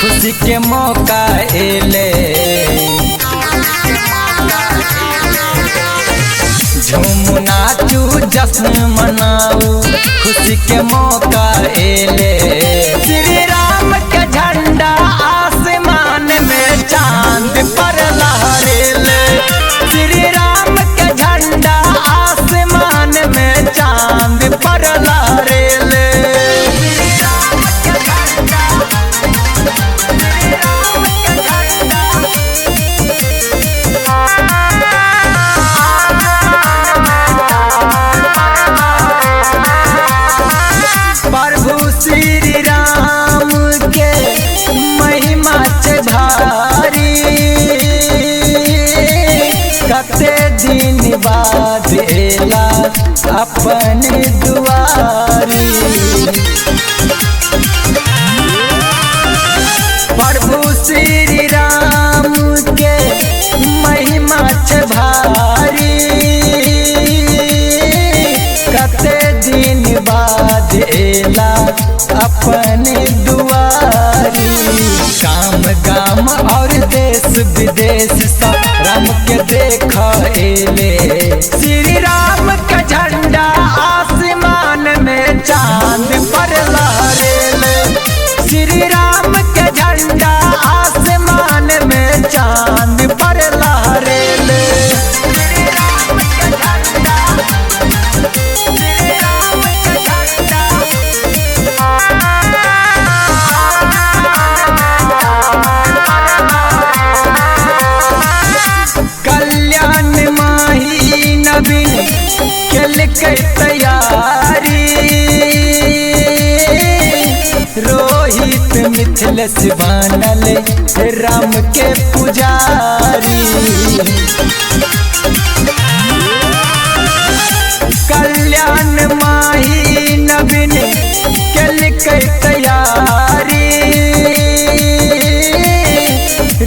खुशी के मौका एले। झूम नाचू जश्न मनाऊ खुशी के मौका एले। श्री राम के झंडा आसमान में चांद पर लहरेले। श्री राम के झंडा आसमान में चांद पर लहरेले। प्रभु श्री राम के महिमा छे भारी, कते दिन बाद एला अपन दुआरी। प्रभु श्री राम के महिमा छे भारी, कते दिन बाद एला अपन दुआरी। काम गाम और देश विदेश सब राम के देख एले। श्री राम के झंडा आसमान में चांद पर लहरेले। श्री राम के झंडा आसमान में चांद पर लहरेले। श्री राम के झंडा, श्री राम के झंडा। कल्याण माही नवीन केलकै तैयारी, रोहित मिथिलेश बनल राम के पुजारी। कल्याण माही नवीन केलकै तैयारी,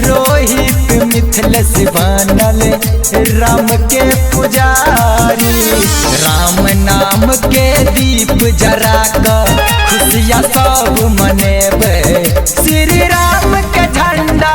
रोहित मिथिलेश बनल राम के पुजारी। राम नाम के दीप जरा क खुशियाँ सब मनेबे। श्री राम के झंडा